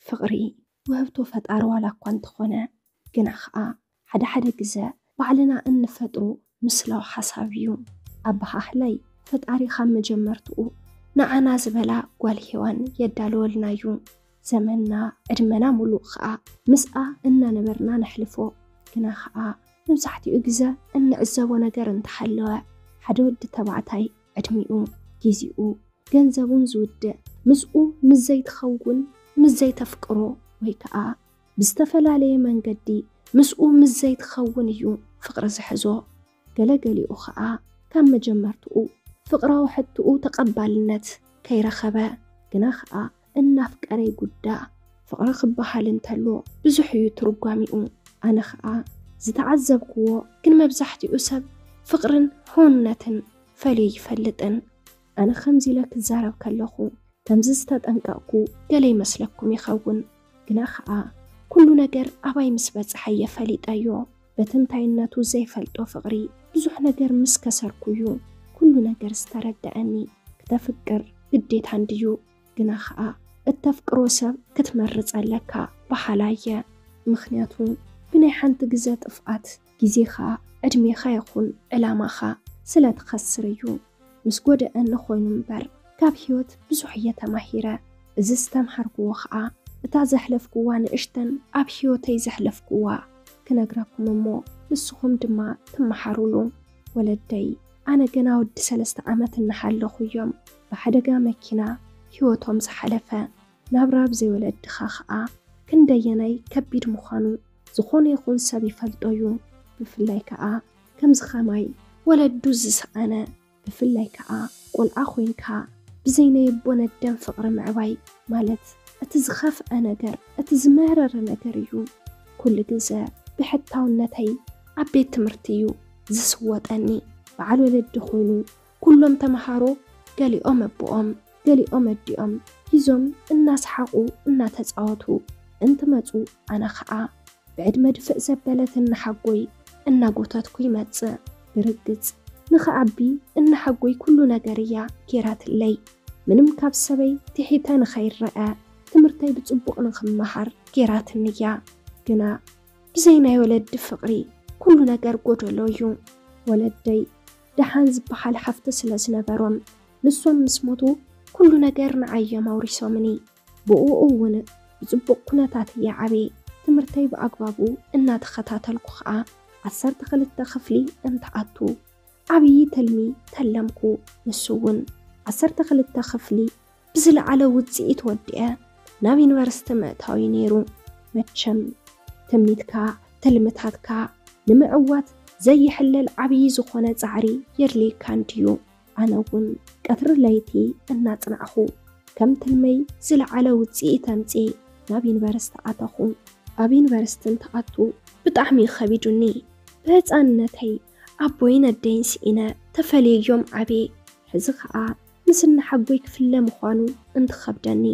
ፍቕሪ ውህብቶ ፈጣሪ ዋላ እኳ እንተኾነ፣ ግና ኸኣ ሓደ ሓደ ግዘ ባዕልና እንፈጥሮ ምስላዊ ሓሳብ እዩ። ኣበሃህላይ ፈጣሪ ካብ መጀመርትኡ ንዓና ዝበላ ጓል ሄዋን የዳለወልና እዩ። ዘመንና ዕድመና ሙሉእ ኸኣ ምስኣ እናነበርና ነሕልፎ። ግና ኸኣ መብዛሕትኡ ግዘ እንዕዘቦ ነገር እንተሃለወ፣ ሓደ ወዲ ተባዕታይ ዕድሚኡ፣ ጊዜኡ፣ ገንዘቡን ዝውድእ ምስኡ ምስ ዘይትኸውን፣ ምስ ዘይተፍቅሮ ወይ ከኣ ብዝተፈላለየ መንገዲ ምስኡ ምስ ዘይትኸውን እዩ ፍቕሪ ዝሕዞ። ገለገሊኡ ኸኣ ካብ መጀመርትኡ ፍቕራዊ ሕትኡ ተቐባልነት ከይረኸበ፣ ግና ኸኣ እናፍቀረ ይጉዳእ። ፍቕሪ ክበሃል እንተሎ ብዙሕ እዩ ትርጓሚኡ። ኣነ ኸኣ ዝተዓዘብክዎ ግን መብዛሕትኡ ሰብ ፍቕርን ሕውነትን ፈልዩ ይፈልጥን። ኣነ ከምዚ ኢለ ክዛረብ ከለኹ ከምዚ ዝተጠንቀቕኩ ገለ ይመስለኩም ይኸውን። ግና ኸኣ ኩሉ ነገር ኣባይ ምስ በጽሐ እየ ፈሊጠዮ። በቲ እንታይነቱ ዘይፈልጦ ፍቕሪ ብዙሕ ነገር ምስ ከሰርኩ እዩ ኩሉ ነገር ዝተረድኣኒ። ክተፍቅር ግዴታ እንድዩ። ግና ኸኣ እተፍቅሮ ሰብ ክትመርጽ ኣለካ በሃላይ እየ። ምኽንያቱ ብናይ ሓንቲ ግዘ ጥፍኣት ግዜኻ፣ ዕድሜኻ ይኹን ዕላማኻ ስለ ትኸስር እዩ። ምስ ጎደኣኒ ኮይኑ እምበር ካብ ህይወት ብዙሕ እየ ተማሂረ። እዚ ዝተምሃርክዎ ኸኣ እታ ዘሕለፍክዋ ንእሽተን ኣብ ህይወተይ ዘሕለፍክዋ ክነግረኩም እሞ ንስኹም ድማ ትመሃሩሉ። ወለደይ፣ ኣነ ገና ወዲ ሰለስተ ዓመት እናሃለኹ እዮም ብሓደጋ መኪና ህይወቶም ዝሓለፈ። ናብራ ብዘይ ወለድኻ ኸኣ ክንደየናይ ከቢድ ምዃኑ ዝኾነ ይኹን ሰብ ይፈልጦ እዩ። ብፍላይ ከኣ ከምዚ ኸማይ ወለዱ ዝሰኣነ፣ ብፍላይ ከኣ ቆልዓ ኮይንካ ብዘይ ናይ ኣቦ ነደን ፍቕሪ ምዕባይ ማለት እቲ ዝኸፍአ ነገር፣ እቲ ዝመረረ ነገር እዩ። ኩሉ ግዘ ብሕታውነተይ ኣብ ቤት ትምህርቲ እዩ ዝስወጠኒ። በዓል ወለዲ ኮይኑ ኩሎም ተምሃሮ ገሊኦም ኣቦኦም ገሊኦም ኣዲኦም ሒዞም እናሰሓቑ እናተጻወቱ እንትመጹ፣ ኣነ ኸኣ ብዕድመ ድፍእ ዘበለት እናሓጎይ እናጎተትኩ ይመጽእ። ብርግጽ ንኽዓቢ እናሓጎይ ኩሉ ነገር እያ ጌራትለይ። ምንም ካብ ሰበይ ትሒተ ንኸይረኣ፣ ትምህርተይ ብጽቡቕ ንኽመሃር ጌራትኒ እያ። ግና ብዘይ ናይ ወለዲ ፍቕሪ ኩሉ ነገር ጎደሎ እዩ። ወለደይ ደሓን ዝበሃል ሓፍቲ ስለ ዝነበሮም፣ ንሶም ምስ ሞቱ ኩሉ ነገር ንዓይ እዮም ኣውሪሶምኒ። ብእኡ እውን ብጽቡቕ ኩነታት እየ ዓብየ። ትምህርተይ ብኣግባቡ እናተኸታተልኩ ኸኣ ዓሰርተ ክልተ ክፍሊ እንትኣቱ ዓብዪ ትልሚ ተለምኩ። ንሱ እውን ዓሰርተ ክልተ ክፍሊ ብዝለዓለ ውጽኢት ወዲአ ናብ ዩኒቨርሲቲ ምእታው እዩ ነይሩ። መቸም ትምኒትካ፣ ትልምታትካ ንምዕዋት ዘይሕለል ዓብዪ ዝኾነ ጻዕሪ የድልየካ እንድዩ። ኣነ እውን ቀትሪ ለይቲ እናጽናዕኹ ከም ትልመይ ዝለዓለ ውጽኢት ኣምጽኤ ናብ ዩኒቨርሲቲ ኣተኹ። ኣብ ዩኒቨርሲቲ እንትኣቱ ብጣዕሚ እዩ ከቢዱኒ። ብህጻንነተይ ኣቦይን ኣደይን ስኢነ ተፈልየዮም ዓብየ። ሕዚ ኸኣ ምስ እናሓጎይ ክፍለ ምዃኑ እንትኸብደኒ፣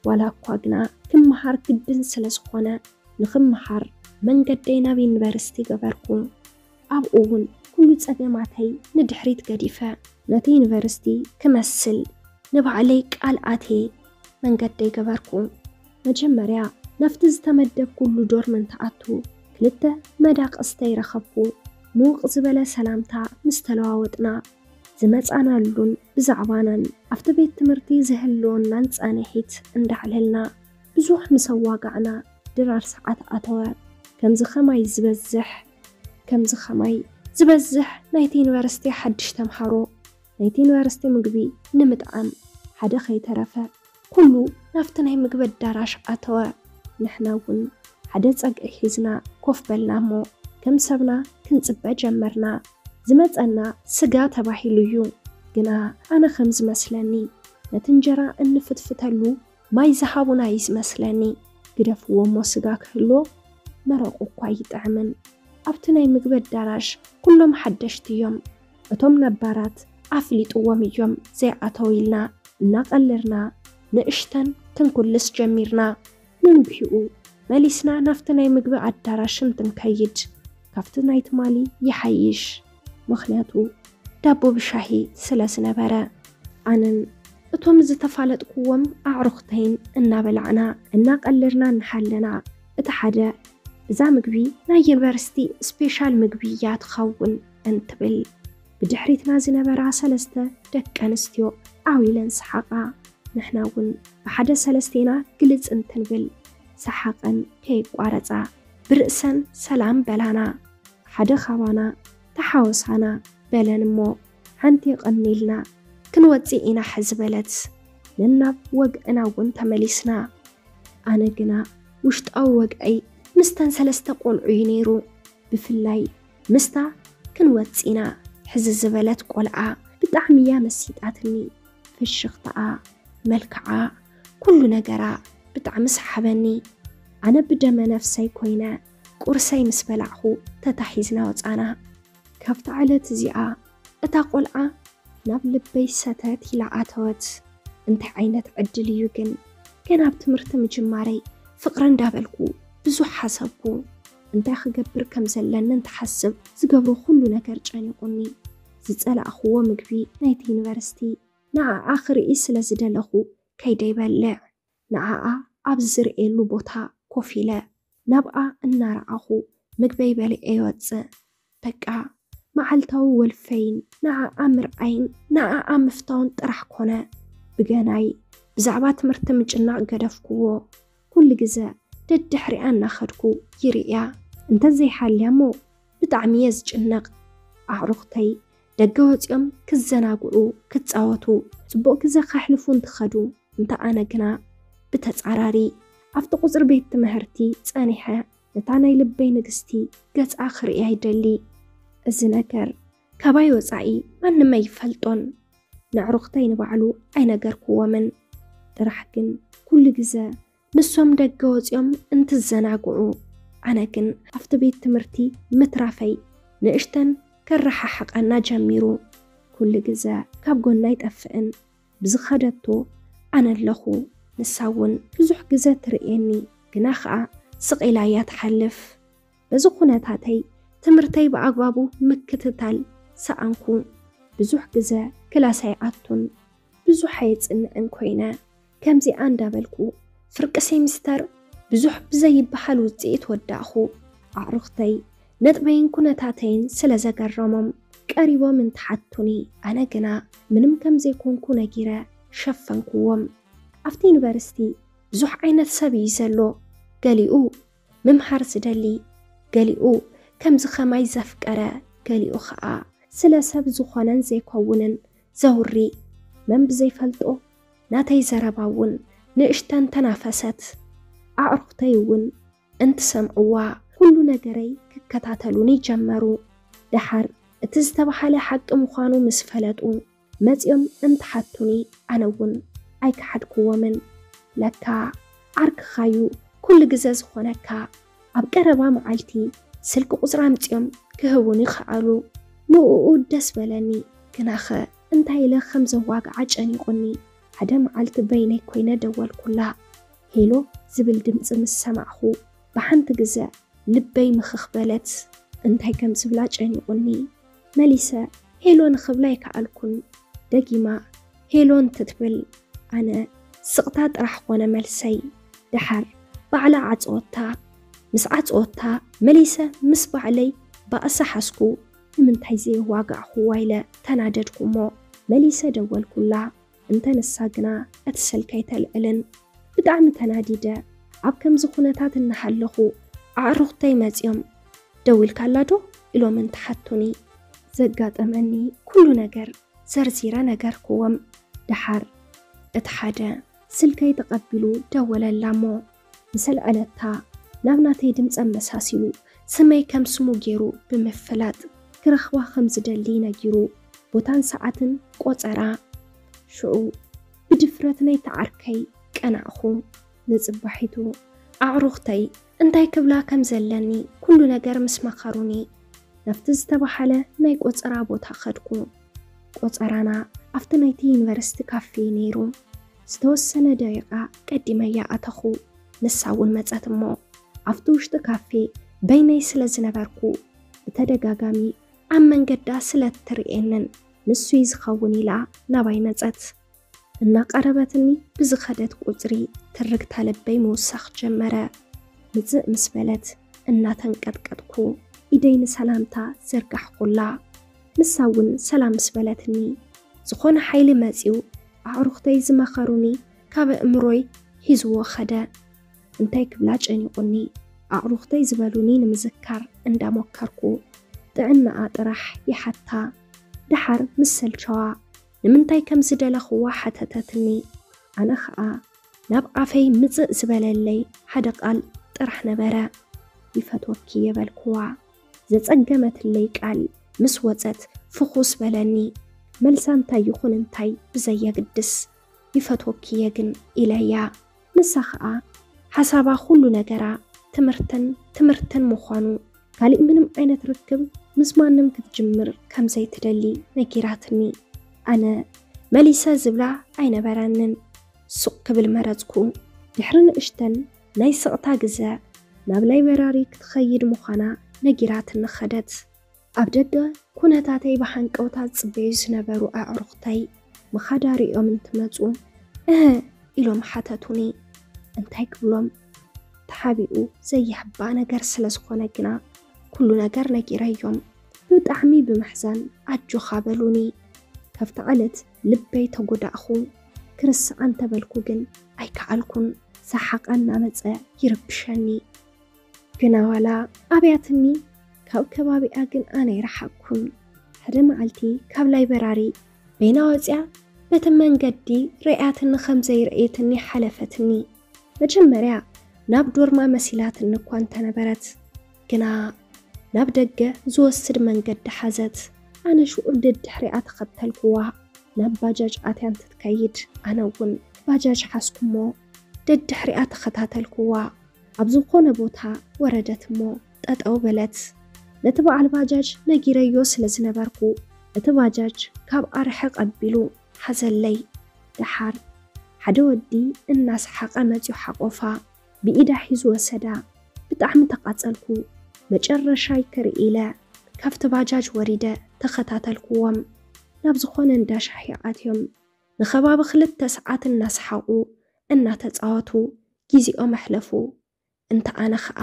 ዋላ እኳ ግና ክመሃር ግድን ስለ ዝኾነ፣ ንኽመሃር መንገደይ ናብ ዩኒቨርሲቲ ገበርኩ። ኣብኡ እውን ኩሉ ጸገማተይ ንድሕሪት ገዲፈ፣ ነቲ ዩኒቨርሲቲ ክመስል ንባዕለይ ቃል ኣትየ መንገደይ ገበርኩ። መጀመርያ ናብቲ ዝተመደብኩሉ ዶርም እንትኣቱ፣ ክልተ መዳቕስተይ ረኸብኩ። ምውቕ ዝበለ ሰላምታ ምስ ተለዋወጥና፣ ዝመጻናሉን ብዛዕባናን ኣብቲ ቤት ትምህርቲ ዝህልወናን ጻንሒት እንዳዕለልና፣ ብዙሕ ምስ ኣዋጋዕና ድራር ሰዓት ኣተወ። ከምዚ ኸማይ ዝበዝሕ፣ ከምዚ ኸማይ ዝበዝሕ ናይቲ ዩኒቨርሲቲ ሓድሽ ተምሃሮ ናይቲ ዩኒቨርሲቲ ምግቢ ንምጥዓም ሓደ ኸይተረፈ ኩሉ ናብቲ ናይ ምግቢ ኣዳራሽ ኣተወ። ንሕና እውን ሓደ ጸግዒ ሒዝና ኮፍ በልና እሞ ከም ሰብና ክንጽበ ጀመርና። ዝመጸና ስጋ ተባሂሉ እዩ። ግና ኣነ ከም ዝመስለኒ ነቲ እንጀራ እንፍትፍተሉ ማይ ዝሃቡና እዩ ዝመስለኒ። ግደፍዎ እሞ ስጋ ክህልዎ መረቑ እኳ ኣይጥዕምን። ኣብቲ ናይ ምግቢ ኣዳራሽ ኩሎም ሓደሽቲ እዮም። እቶም ነባራት ኣፍሊጥዎም እዮም ዘይኣተው ኢልና እናቐለድና ንእሽተን ክንኩልስ ጀሚርና። ንንግሂኡ መሊስና ናብቲ ናይ ምግቢ ኣዳራሽ እንትንከይድ፣ ካብቲ ናይ ትማሊ ይሓይሽ። ምኽንያቱ ዳቦ ብሻሂ ስለ ዝነበረ። ኣነን እቶም ዝተፋለጥኩዎም ኣዕሩኽተይን እናበላዕና እናቐለድና እናሃለና፣ እቲ ሓደ፣ "እዛ ምግቢ ናይ ዩኒቨርሲቲ ስፔሻል ምግቢ እያ ትኸውን" እንትብል፣ ብድሕሪትና ዝነበራ ሰለስተ ደቂ ኣንስትዮ ዓው ኢለን ሰሓቓ። ንሕና እውን ብሓደ ሰለስቴና ግልጽ እንትንብል፣ ሰሓቐን ከየቋረጻ ብርእሰን ሰላም በላና። ሓደ ካባና ተሓወሳና በለን እሞ፣ ሓንቲ የቐኒልና፣ "ክንወጽእ ኢና ሕዚ" በለት። ነናብ ወግዕና እውን ተመሊስና። ኣነ ግና ውሽጣዊ ወግዐይ ምስተን ሰለስተ ቆልዑ እዩ ነይሩ። ብፍላይ ምስታ "ክንወጽእ ኢና ሕዚ" ዝበለት ቆልዓ ብጣዕሚ እያ መሲጣትኒ። ፍሽኽታኣ፣ መልክዓ፣ ኩሉ ነገራ ብጣዕሚ ሰሓበኒ። ኣነ ብደመ ነፍሰይ ኮይነ ቁርሰይ ምስ በላዕኹ ተታሒዝና ወጻና። ካብታ ዕለት እዚኣ እታ ቆልዓ ናብ ልበይ ሰተት ኢላ ኣተወት። እንታይ ዓይነት ዕድል እዩ ግን? ገና ኣብ ትምህርቲ ምጅማረይ ፍቕሪ እንዳበልኩ ብዙሕ ሓሰብኩ። እንታይ ክገብር ከም ዘለኒ እንትሓስብ ዝገብሮ ኩሉ ነገር ጨኒቑኒ። ዝጸላእኽዎ ምግቢ ናይቲ ዩኒቨርሲቲ ንዓኣ ክርኢ ስለ ዝደለኹ ከይደ ይበልዕ። ንዓኣ ኣብ ዝርእየሉ ቦታ ኮፍ ኢለ ናብኣ እናረኣኹ ምግበይ በሊዐ ይወጽእ። በቃ መዓልታዊ ወልፈይን ንዓኣ ምርኣይን ንዓኣ ምፍታውን ጥራሕ ኮነ። ብገናይ ብዛዕባ ትምህርቲ ምጭናቕ ገደፍክዎ። ኩሉ ግዘ ደድሕሪኣ እናኸድኩ ይርእያ። እንተዘይሓልያ እሞ ብጣዕሚ እየ ዝጭነቕ። ኣዕሩኽተይ ደገ ወፂኦም ክዘናግዑ፣ ክፃወቱ፣ ፅቡቕ ግዘ ከሕልፉ እንትኸዱ፣ እንተ ኣነ ግና ብተፃራሪ ኣብቲ ቁፅሪ ቤት ትምህርቲ ፀኒሐ ነታ ናይ ልበይ ንግስቲ ገፃ ክርእያ ይደሊ። እዚ ነገር ካባይ ወፃኢ ማንም ኣይፈልጦን። ንዕሩኽተይ ንባዕሉ ኣይነገርክዎምን። ጥራሕ ግን ኩሉ ግዘ ንሶም ደገ ወፂኦም እንትዘናግዑ፣ ኣነ ግን ኣብቲ ቤት ትምህርቲ ምትራፈይ ንእሽተን ከረሓሕቐና ጀሚሩ። ኩሉ ግዘ ካብ ጎና ኣይጠፍእን። ብዝኸደቶ ኣነ ኣለኹ። ንሳ እውን ብዙሕ ግዘ ትርእየኒ፣ ግና ኸኣ ስቕ ኢላ እያ ትሓልፍ። በዚ ኩነታተይ ትምህርተይ ብኣግባቡ ምክትታል ሰኣንኩ። ብዙሕ ግዘ ክላስ ኣይኣቱን፣ ብዙሕ ኣየጽንዕን ኮይነ። ከምዚኣ እንዳበልኩ ፍርቂ ሴሚስተር ብዙሕ ብዘይበሃል ውጽኢት ወዳእኹ። ኣዕሩኽተይ ነጥበይን ኩነታተይን ስለ ዘገረሞም ቀሪቦም እንትሓቱኒ፣ ኣነ ግና ምንም ከም ዘይኮንኩ ነጊረ ሸፈንኩዎም። ኣብቲ ዩኒቨርሲቲ ብዙሕ ዓይነት ሰብ እዩ ዘሎ። ገሊኡ ምምሃር ዝደሊ፣ ገሊኡ ከምዚ ኸማይ ዘፍቀረ፣ ገሊኡ ኸኣ ስለ ሰብ ዝኾነን ዘይከውንን ዘውሪ። መን ብዘይፈልጦ ናተይ ዘረባ እውን ንእሽተን ተናፈሰት። ኣዕሩኽተይ እውን እንትሰምዕዋ ኩሉ ነገረይ ክከታተሉኒ ጀመሩ። ደሓር እቲ ዝተባሃለ ሓቂ ምዃኑ ምስ ፈለጡ መጺኦም እንትሓቱኒ ኣነ እውን ኣይከሓድክዎምን። ለካ ዓርክኻዩ ኩሉ ግዘ ዝኾነካ። ኣብ ቀረባ መዓልቲ ስልኪ ቁጽራ ኣምጺኦም ክህቡኒ ከኣሉ። ንእኡ ደስ በለኒ። ግናኸ እንታይ ኢለ ከም ዘዋግዓ ጨኒቑኒ። ሓደ መዓልቲ በይነይ ኮይነ ደወልኩላ። ሄሎ ዝብል ድምጺ ምስ ሰማዕኹ ብሓንቲ ግዘ ልበይ ምኽኽ በለት። እንታይ ከም ዝብላ ጨኒቑኒ። መሊሰ ሄሎ ንኽብላ ኣይከኣልኩን። ደጊማ ሄሎ እንትትብል ኣነ ስቕታ ጥራሕ ኮነ መልሰይ። ደሓር ባዕላ ዓጽወታ። ምስ ዓጽወታ መሊሰ ምስ ባዕለይ ባእሲ ሓዝኩ። ንምንታይ ዘየዋጋዕኹዋ ኢለ ተናደድኩ እሞ መሊሰ ደወልኩላ። እንተ ንሳ ግና እቲ ስልኪ ኣይተልዕልን። ብጣዕሚ ተናዲደ ኣብ ከምዚ ኩነታት እናሃለኹ ኣዕሩኽተይ መጺኦም "ደዊልካላ ዶ?" ኢሎም እንትሓቱኒ ዘጋጠመኒ ኩሉ ነገር ዘርዚረ ነገርክዎም። ደሓር እቲ ሓደ ስልከይ ተቐቢሉ ደወለላ እሞ ምስ ኣልዐለታ ናብ ናተይ ድምፂ ኣመሳሲሉ ስመይ ከም ስሙ ገይሩ ብምፍላጥ ክረኽባ ከም ዝደሊ ነጊሩ ቦታን ሰዓትን ቆጸራ። ሽዑ ብድፍረት ናይቲ ዓርከይ ቀናዕኹ። ንጽባሒቱ ኣዕሩኽተይ እንታይ ክብላ ከም ዘለኒ ኩሉ ነገር ምስ መኸሩኒ፣ ናብቲ ዝተባህለ ናይ ቆጸራ ቦታ ከድኩ። ቆጸራና ኣብቲ ናይቲ ዩኒቨርሲቲ ካፌ ነይሩ። ዝተወሰነ ደቂቓ ቀዲመያ ኣተኹ። ንሳ እውን መጸት እሞ፣ ኣብቲ ውሽጢ ካፌ በይነይ ስለ ዝነበርኩ፣ ብተደጋጋሚ ኣብ መንገዳ ስለ እትርእየንን ንሱ እዩ ዝኸውን ኢላ ናባይ መጸት። እናቐረበትኒ ብዝኸደት ቁጽሪ ትርግታ ልበይ ምውሳኽ ጀመረ። ምጽእ ምስ በለት እናተንቀጥቀጥኩ ኢደይ ንሰላምታ ዘርጋሕኩላ። ንሳ እውን ሰላም ምስ በለትኒ ዝኾነ ሓይሊ መጺኡ ኣዕሩኽተይ ዝመኸሩኒ ካብ ኣእምሮይ ሒዝዎ ኸደ። እንታይ ክብላ ጨኒቑኒ ኣዕሩኽተይ ዝበሉኒ ንምዝካር እንዳሞከርኩ ጥዕናኣ ጥራሕ ይሓታ። ደሓር ምስ ሰልቸዋ ንምንታይ ከም ዝደለኽዋ ሓተተትኒ። ኣነ ኸኣ ናብ ኣፈይ ምጽእ ዝበለለይ ሓደ ቃል ጥራሕ ነበረ። ይፈትወኪ የበልክዋ። ዘጸገመትለይ ቃል ምስ ወጸት ፍኹስ በለኒ። መልሳ እንታይ ይኹን እንታይ ብዘየግድስ ይፈትወኪ እየ ግን ኢለያ። ንሳ ኸኣ ሓሳባ ኩሉ ነገራ ትምህርትን ትምህርትን ምዃኑ ካሊእ ምንም ዓይነት ርክብ ምስ ማንም ክትጅምር ከም ዘይትደሊ ነጊራትኒ። ኣነ መሊሰ ዝብላ ኣይነበረንን። ሱቕ ክብል መረጽኩ። ድሕሪ ንእሽተን ናይ ስቕታ ግዘ ናብ ላይበራሪ ክትኸይድ ምዃና ነጊራትኒ ኸደት። ኣብ ደገ ኩነታተይ ብሃንቀውታ ዝጽበዩ ዝነበሩ ኣዕሩኽተይ ምኻዳ ሪኦም እንትመጹ እህ ኢሎም ሓተቱኒ። እንታይ ክብሎም? ተሓቢኡ ዘይሕባእ ነገር ስለ ዝኾነ ግና ኩሉ ነገር ነጊረዮም። ብጣዕሚ ብምሕዛን ኣጆኻ በሉኒ። ካብቲ ዕለት ልበይ ተጎዳእኹ። ክርስዓ እንተበልኩ ግን ኣይከኣልኩን። ሰሓቓ እናመጸ ይርብሸኒ። ግና ዋላ ኣብያትኒ ካብ ከባቢኣ ግን ኣነ ይረሓቅኩን። ሓደ መዓልቲ ካብ ላይበራሪ በይና ወፅያ በቲ መንገዲ ርእያትኒ ከም ዘይርእየትኒ ሓለፈትኒ። መጀመርያ ናብ ዶርማ መሲላትኒ እኳ እንተነበረት ግና ናብ ደገ ዝወስድ መንገዲ ሓዘት። ኣነ ሽዑ ደድሕሪኣ ተኸተልኩዋ። ናብ ባጃጅ ኣትያ እንትትከይድ ኣነ እውን ባጃጅ ሓዝኩሞ ደድሕሪኣ ተኸታተልኩዋ። ኣብ ዝኾነ ቦታ ወረደት እሞ ጠጠው በለት። ነቲ በዓል ባጃጅ ነጊረዮ ስለ ዝነበርኩ እቲ ባጃጅ ካብ ኣርሐ ቀቢሉ ሓዘለይ። ደሓር ሓደ ወዲ እናሰሓቐ መፅዩ ሓቆፋ ብኢዳ ሒዙ ወሰዳ። ብጣዕሚ ተቓጸልኩ። መጨረሻይ ክርኢ ኢለ ካብቲ ባጃጅ ወሪደ ተኸታተልኩዎም። ናብ ዝኾነ እንዳ ሻሂ ኣትዮም ንኸባቢ ክልተ ሰዓት እናሰሓቑ እናተጻወቱ ግዜኦም ኣሕለፉ። እንተ ኣነ ኸኣ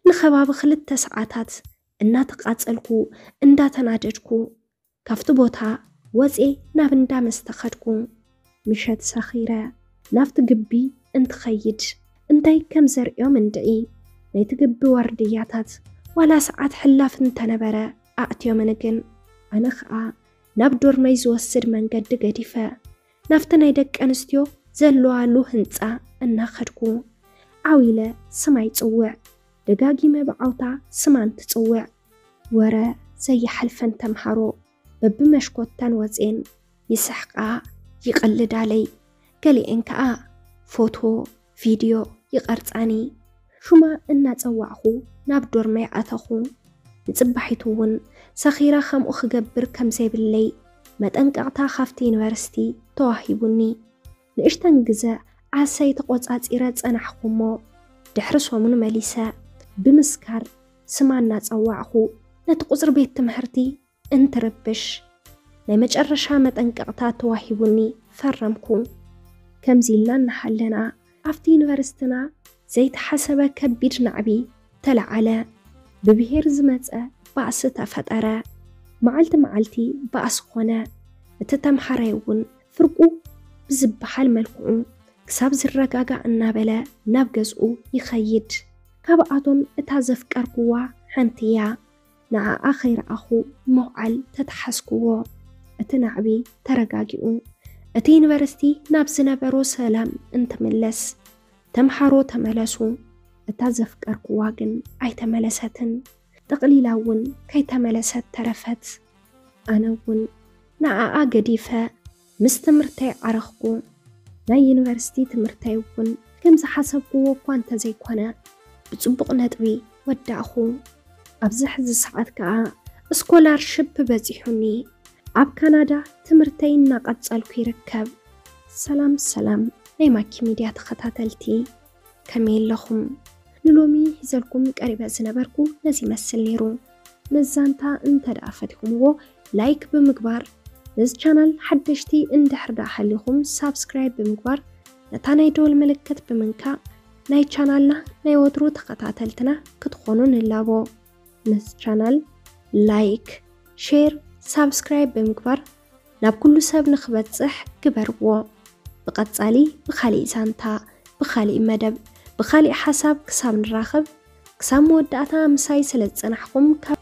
ንኸባቢ ክልተ ሰዓታት እናተቓጸልኩ እንዳተናደድኩ ካብቲ ቦታ ወፅየ ናብ እንዳ መስተ ኸድኩ። ምሸት ሰኺረ ናብቲ ግቢ እንትኸይድ እንታይ ከም ዘርእዮም እንድዒ ናይቲ ግቢ ዋርድያታት ዋላ ሰዓት ሕላፍ እንተነበረ ኣእትዮምኒ ግን ኣነ ኸኣ ናብ ዶርመይ ዝወስድ መንገዲ ገዲፈ ናብቲ ናይ ደቂ ኣንስትዮ ዘለዋሉ ህንጻ እናኸድኩ ዓው ኢለ ስማ ይጽውዕ። ደጋጊመ ብዓውታ ስማ እንትጽውዕ ወረ ዘይሓልፈን ተምሃሮ በብመሽኮተን ወፅየን ይስሕቃ ይቐልዳለይ። ገሊኤን ከኣ ፎቶ ቪድዮ ይቐርጻኒ። ሹማ እናጸዋዕኹ ናብ ዶርመይ ኣተኹ። ንጽባሒቱ እውን ሰኺረ ከምኡ ክገብር ከም ዘይብለይ መጠንቀቕታ ካብቲ ዩኒቨርሲቲ ተዋሂቡኒ። ንእሽተን ግዘ ዓሰይ ተቖጻጺረ ጸናሕኩ እሞ ድሕሪ ሰሙን መሊሰ ብምስካር ስማ እናጸዋዕኹ ነቲ ቁጽሪ ቤት ትምህርቲ እንትርብሽ ናይ መጨረሻ መጠንቀቕታ ተዋሂቡኒ ፈረምኩ። ከምዚ ኢልና እናሃለና ኣብቲ ዩኒቨርሲቲና ዘይተሓሰበ ከቢድ ናዕቢ ተለዓለ። ብብሄር ዝመጸ ባእሲ ተፈጠረ። መዓልቲ መዓልቲ ባእሲ ኾነ። እቲ ተምሃራይ እውን ፍርቁ ብዝበሃል መልክዑ ክሳብ ዝረጋጋእ እናበለ ናብ ገዝኡ ይኸይድ። ካብኣቶም እታ ዘፍቀርኩዋ ሓንቲ እያ። ንዓኣ ከይረኣኹ ምውዓል ተተሓዝኩዎ። እቲ ናዕቢ ተረጋጊኡ። እቲ ዩኒቨርሲቲ ናብ ዝነበሮ ሰላም እንትምለስ ተምሃሮ ተመለሱ። እታ ዘፍቀርኩዋ ግን ኣይተመለሰትን። ጠቕሊላ እውን ከይተመለሰት ተረፈት። ኣነ እውን ንዓኣ ገዲፈ ምስ ትምህርተይ ዓረኽኩ። ናይ ዩኒቨርሲቲ ትምህርተይ እውን ከም ዝሓሰብኩዎ እኳ እንተዘይኮነ ብጽቡቕ ነጥቢ ወዳእኹ። ኣብዚ ሕዚ ሰዓት ከኣ ስኮላርሽፕ በጺሑኒ ኣብ ካናዳ ትምህርተይ እናቐጸልኩ ይርከብ። ሰላም ሰላም ናይ ማኪ ሚድያ ተኸታተልቲ ከመይ ኣለኹም? ንሎሚ ሒዘልኩም ቀሪበ ዝነበርኩ ነዚ ይመስል ነይሩ። ነዛንታ እንተ ደኣ ፈቲኹምዎ ላይክ ብምግባር ነዚ ቻናል ሓደሽቲ እንድሕር ደኣ ሃሊኹም ሳብስክራይብ ብምግባር ነታ ናይ ደወል ምልክት ብምንካእ ናይ ቻናልና ናይ ወትሩ ተኸታተልትና ክትኾኑ ንላቦ። ነዚ ቻናል ላይክ፣ ሼር፣ ሳብስክራይብ ብምግባር ናብ ኩሉ ሰብ ንክበጽሕ ግበርዎ። ብቐጻሊ ብኻሊእ ዛንታ፣ ብኻሊእ መደብ፣ ብኻሊእ ሓሳብ ክሳብ ንራኸብ፣ ክሳብ መወዳእታ ምሳይ ስለ ዝጸናሕኩም ካብ